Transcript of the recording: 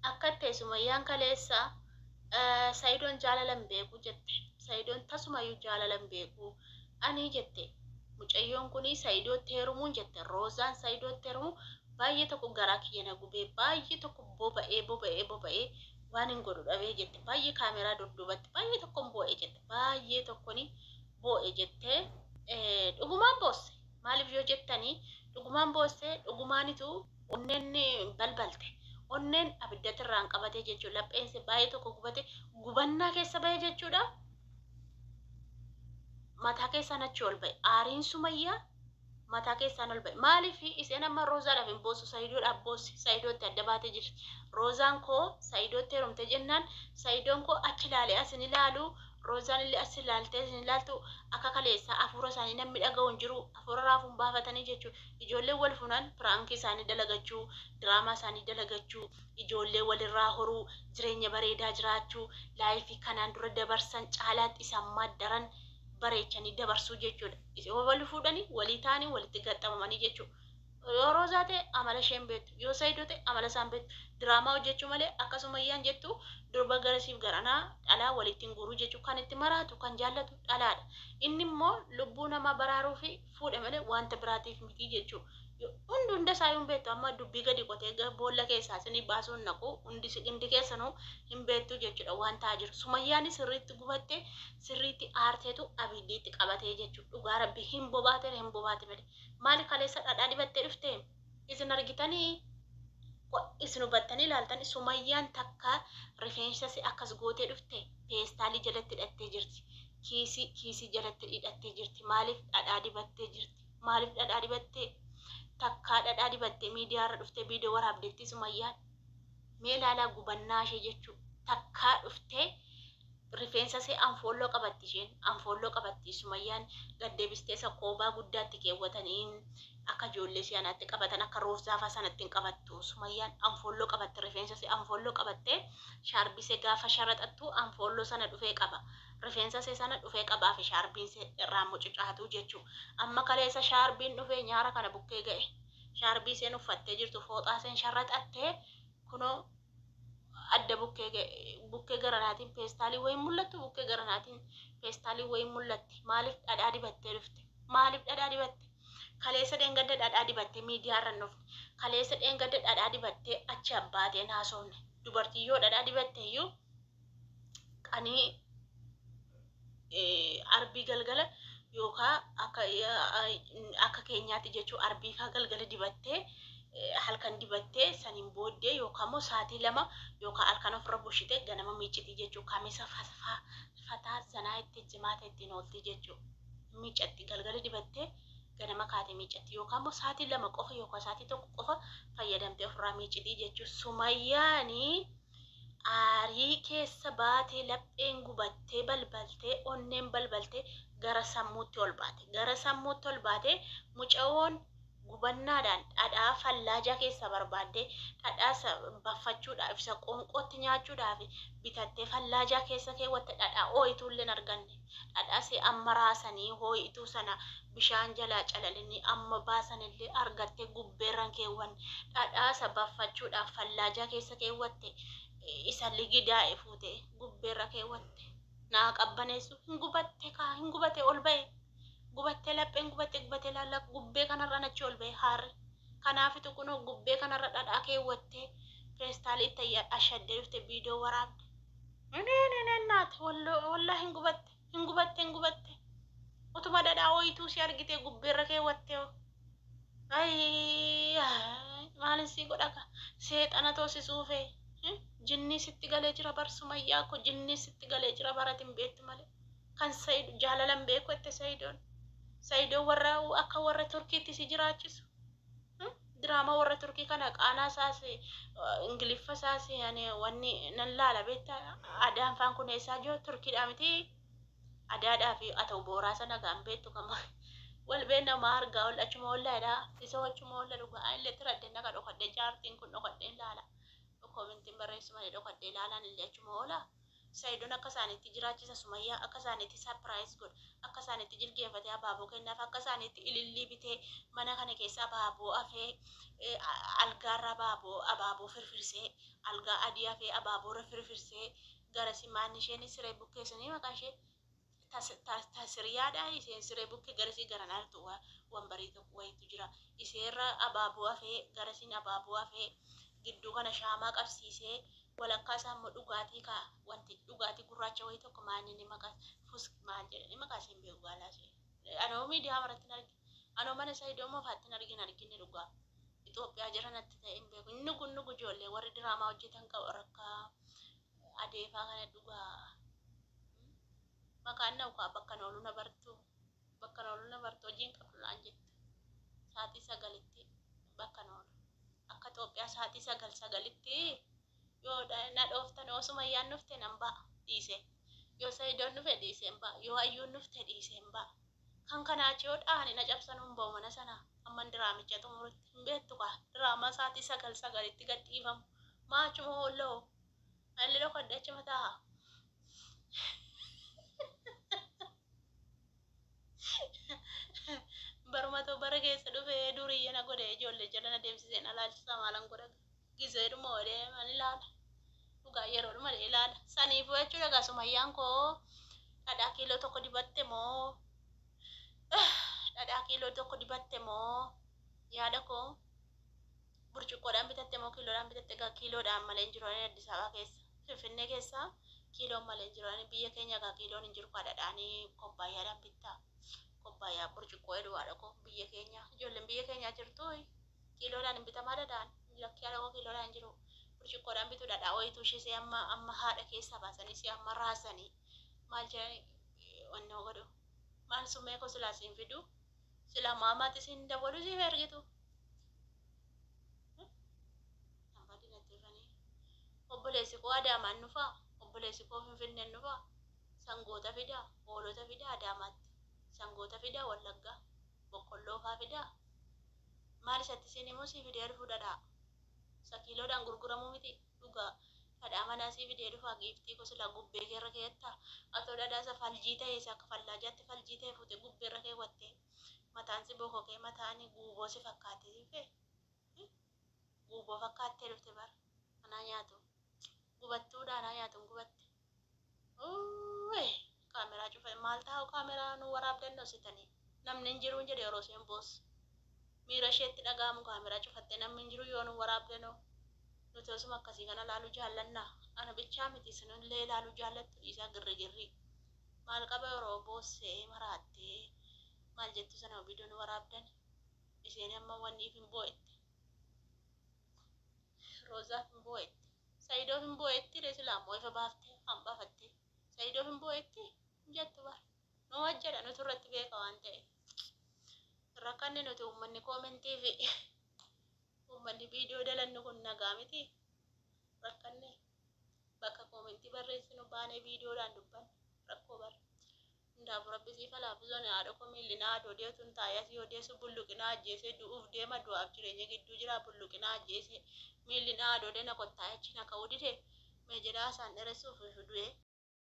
Akka ta'e Sumayyaan kaleessa Sayidoon jaalala hin beeku jette. Sayidoon tasumayyuu jaalala hin beeku ani jette. Mucayyoon kun Sayidootti heerumuun jette. Roozaan Sayidootti heerumuu baay'ee tokko garaa kiyya na gubee, baay'ee tokko boba'ee boba'ee boba'ee waan hin godhu dhabee jette. Baay'ee kaameraa dudduubatti baay'ee tokkon boo'e jette. Baay'ee tokkoni boo'e jette. Dhugumaan boosse. Maaliif yoo jettanii, dhugumaan boosse, dhugumaanitu onneen balbalte. Onneen abiddatti irraan qabatee jechuudha. Lapheensi baay'ee tokko gubate, gubannaa keessa bahe jechuudha. Mataa keessaan achi ol bahe. Aariin Sumayyaa mataa keessaan ol bahe. Maaliif isheen amma Roozaadhaaf hin boossu, Sayidoodhaaf boossi. Sayidootti adda baatee jirti. Roozaan koo Sayidootti heerumte jennaan Sayidoon koo achi ilaalee as hin ilaalu. Roozaan illee as ilaaltee as hin ilaaltu. Akka kaleessaa hafuura isaanii namni dhaga'u hin jiru. Hafuura raafuun baafatanii jechuudha. Ijoolleen wal fuunaan piraankii isaanii dalagachuu, diraamaa isaanii dalagachuu, ijoollee walirraa horuu, jireenya bareedaa jiraachuu, life kanaan dura dabarsan caalaatti isa ammaa daran bareechanii dabarsuu jechuudha. Yoo wal fuudhanii walii ta'anii walitti gaxxamamanii jechuudha. Yoo Roozaa ta'e amala ishee hin beektu. Yoo Saidoo ta'e amala isaa hin beektu. Diraamaa hojjechuu malee akka Sumayyaan jettu durba garasiif garanaa dhalaa walitti hin guuruu jechuudha. Kan itti maraatu, kan jaallatu dhalaadha. Inni immoo lubbuu namaa baraaruufi fuudhe malee wanta biraatiif miti jechuudha. Hundi hunda isaayyuu hin beektu. Amma dubbii gadi qotee boolla keessaa isinii baasuu hin naqu. Hundi hundi keessanuu hin beektu jechuudha waan ta'aa jiru. Sumayyaanis sirriitti gubatte, sirriitti aarteetu abiddi itti qabatee jechuudha. Dhugaa Rabbi hin bobaate, hin bobaate malee. Maali kaleessa dhadhaa dibattee dhuftee? Isin argitanii? Isin hubattanii ilaaltanii? Sumayyaan takka rifeensa si akkas gootee dhufte, peestaalii jalatti hidhattee jirti. Kiisii kiisii jalatti hidhattee jirti. Maaliif dhadhaa dibattee jirti? Maaliif dhadhaa dibattee? Takkaa dhadhaa dibattee miidiyaa irra dhuftee viidiyoo waraabdeetti Sumayyaan? Mee ilaalaa gubannaa ishee jechuu. Takkaa dhuftee rifeensa ishee anfoolloo qabatti, isheen anfoolloo qabatti. Sumayyaan gad deebistee isa koobaa guddaatti keewwatanii akka ijoollee si'anaatti qabatan, akka roofzaafaa sanatti hin qabattu. Sumayyaan anfoolloo qabatti, rifeensa ishee anfoolloo qabattee, shaarbii ishee gaafa sharaxattu anfoolloo sana dhufee qaba. Rifeensa ishee sana dhufee qabaa fi shaarbiin ishee irraa mucucaatu jechuu. Amma kaleessa shaarbiin dhufee nyaara kana bukkee ga'e. Shaarbii isheen uffattee jirtu, fooxaa isheen sharaxattee kunoo adda bukkee ga'e. Bukkee garanaatiin peestaalii wayiin mul'attu, bukkee garanaatiin peestaalii wayiin mul'atti. Maaliif dhadhaa dibattee dhufte? Maaliif dhadhaa dibatte? Kaleessa dheengadda dhadhaa dibattee miidiyaa irra hin dhufne. Kaleessa dheengadda dhadhaa dibattee achi abbaateen haasofne. Dubartiin yoo dhadhaa dibatte iyyuu qanii arbii galgala yookaan akka keenyaatti jechuun arbii faa galgala dibattee, halkan dibattee, saniin booddee yookaan immoo sa'aatii 2 yookaan halkan ofirra bushitee ganama miiccitii jechuun kamisa fataa zanaa itti jimaata ittiin oolti jechuudha. Miiccatti galgala dibattee, ganama kaatee miiccatti, yookaan immoo sa'aatii 2 qofa yookaan sa'aatii 1 qofa fayyadamtee ofirraa miiccitii jechuudha. Sumayyaanii aarii keessa baatee, lapheen gubattee balbaltee, onneen balbaltee gara sammuutti ol baate. Gara sammuutti ol baatee mucayoon gubannaadhaan dhadhaa fallaajaa keessa barbaaddee, dhadhaa isa baffachuudhaaf, isa qoonqootti nyaachuudhaaf bitattee fallaajaa keessa keewwatte. Dhadhaa ooyituullee hin arganne. Dhadhaa see amma raasanii hoo'ituu sana bishaan jalaa calalanii amma baasanillee argattee gubbeerran keewwanne. Dhadhaa isa baffachuudhaaf fallaajaa keessa keewwatte, isa ligidaa'e fuutee gubbeerra keewwatte. Naa qabbaneessu hin gubatte kaa, hin gubate, ol ba'e. Gubattee, lapheen gubatte, gubatee laalla gubbee kanarraan achi ol ba'e haarri. Kanaafitu kunoo gubbee kanarra dhadhaa keewwattee, feestaalii itti ashaddee dhufte, viidiyoo waraabde. Ineen ineen naate, wallaahi hin gubatte, hin gubatte, hin gubatte. Utuma dhadhaa ooyituu si argitee gubbeerra keewwatte hoo. Ayii, maalin sii godha ka, seexana too si suufee, jinnii sitti galee jira bar. Sumayyaa ko, jinnii sitti galee jira, barati hin beektu malee. Kan Said jaalala hin beeku jette Saidoon. Saidoon warra akka warra Turkiitti si jiraachisu. Diraamaa warra Turkii kana qaanaa isaas Ingiliffa isaas ani wanni nan laala beekta. Adaan faan kun eessaa jiru? Turkiidhaa miti. Adaadhaa fi haa ta'u booraa sana gaan beektu kan wal beekna maa argaa ol achuma ollaadha. Isa achuma olla dhugaa illee tiradde naqa dhokadhe, jaartiin kun dhokadheen laala. Koomentiin barreessu malee dhokadhee laalaan illee achuma oola. Saidon akka isaaniitti jiraachisa Sumayyaa, akka isaaniitti surprise godha, akka isaaniitti jilgeenfatee abaaboo kennaaf, akka isaaniitti ilillii bitee mana kana keessa abaaboo afee, algaarra abaaboo abaaboo firfirsee, Algaa adii hafee abaaboorra firfirsee garasi maanni isheen siree bukkeessanii maqaan ishee tasiriyaadha. Isheen siree bukkee garasii garanaartu wambarii tokko wayitu jira. Iseerra abaaboo hafee garasiin abaaboo hafee gidduu kana shaamaa qabsiisee walakkaa isaa immoo dhugaatii kaa wanti dhugaatii gurraacha wayii tokko maanni inni maqaa fus maal jedhanii maqaa isheen beeku gaalaa ishee. Anoo miidiyaa maratti hin argine. Anoo mana Saidoo mofaatti hin argine argine dhugaa. Itoophiyaa jira natti ta'e hin beeku. Inni kun nugu ijoollee warri diraamaa hojjetan qabu rakkaa adeefaa kana dhugaa. Maqaan na ukaa bakka na oolu na bartu. Bakka na oolu na bartu hojiin qabdu naan jettu. Sa'aatii 9tti bakka na oolu. Akka Itoophiyaa sa'aatii 9 9tti yoo na dhooftan yoo Sumayyaan dhufte nan ba'a dhiisee. Yoo Sa'idoon dhufe dhiiseen ba'a. Yoo Ayyuun dhufte dhiiseen ba'a. Kan kanaa achi yoo dhahani na cabsanuu hin ba'u mana sanaa. Hamman diraamicha xumurutti. Hin beektu kaa diraamaa sa'aatii 9 9tti gad dhiifamu. Maa achuma oolla hoo? Anillee dhokadhee achuma taa'a. Barumatu bara keessa dhufee duuriyye na godhe ijoollee jala na deemsisee na laalchisa maalan godha gizeedhuma godhee man ilaala. Dhugaa yeroodhuma ilaala. Saniifuu jechuudha egaa Sumayyaan koo dhadhaa kiiloo tokko dibatte moo dhadhaa kiiloo tokko dibatte moo yaada koo burcuqqoodhaan bitatte moo kiiloodhaan bitatte egaa kiiloodhaan malee hin jiru ani Addis Ababa keessa Finfinnee keessa kiiloon malee hin jiru ani biyya keenya egaa kiiloon hin jiru kaa dhadhaanii kobbaayyaadhaan bittaa kobbaayyaa burcuqqoo jedhu haadha koo biyya keenya ijoolleen biyya keenyaa jirtu kiiloodhaan hin bitamaa dhadhaan lakkii haadha koo kiiloodhaan hin jiru burcuqqoodhaan bitu dhadhaa wayituu ishee see amma amma haadha keessaa baasanii si amma raasanii maal jedhani wannoo godhu maal sumee koo silaa siin fidu silaa maamaatti siin dawwalu siif ergitu Obboleessi koo Adaamaan dhufaa? Obboleessi koo Finfinneen dhufaa? Sangoota fidaa? Hoolota fidaa Adaamaatti? Sangoota fidaa Wallaggaa? Boqqolloo faa fidaa? Maal isatti siin himuu sii fidee dhufuu dhadhaa? Isa kiiloodhaan gurguramuu miti? Dhugaa dhadhaa manaa sii fidee dhufaa giiftii koo silaa gubbee kee irra keeyattaa? Atoo dhadhaa isa faljii ta'e isa akka fallaajaatti faljii ta'e fuutee gubbee irra keewwattee mataan si bokokee mataan guuboo si fakkaatee si dhufee? Guuboo fakkaattee dhufte bar. Anaa nyaatu. Gubattuudha anaa nyaatu hin gubatte. Uuy kaameraa cufa maal taa'u kaameraa nu waraabdan dhoksitanii. Namni hin jiru jedhe yeroo isheen boossu. Miira isheetti dhaga'amu kaameraa cufattee namni hin jiru yoo nu waraabdanoo. Nuti osuma akkasii kana laalu jaallanna. Ana bichaa miti isinillee ilaaluu jaallattu dhiisaa girrigirrii. Maal qaba yeroo boossee maraattee maal jettu sana viidiyoo nu waraabdan. Isheen amma wanniif hin boo'etti. Roozaaf hin boo'etti. Sayidoof hin boo'etti ree silaa immoo ifa baaftee afaan baafattee. Sayidoof hin boo'etti hin jettu bar. Nu hojjedha nutu irratti beeka waan ta'eef. Rakkanne nuti uummanni koomentii fi uummanni viidiyoo dalannu kun nagaa miti. Rakkanne bakka koomentii barreessinu baanee viidiyoodhaan dubbanna rakkoo bar. Hundaafuu rabbi siif haa laaffisu ani haadha koo miilli na hadoodee utuun taa'ee asii odeessu bulluqi na ajjeesee du'uuf deema du'aaf jireenya gidduu jira bulluqi na ajjeesee miilli na hadoodee na kottaa'ee achi na ka'uu dide mee jedhaa isaan dheressuuf du'ee.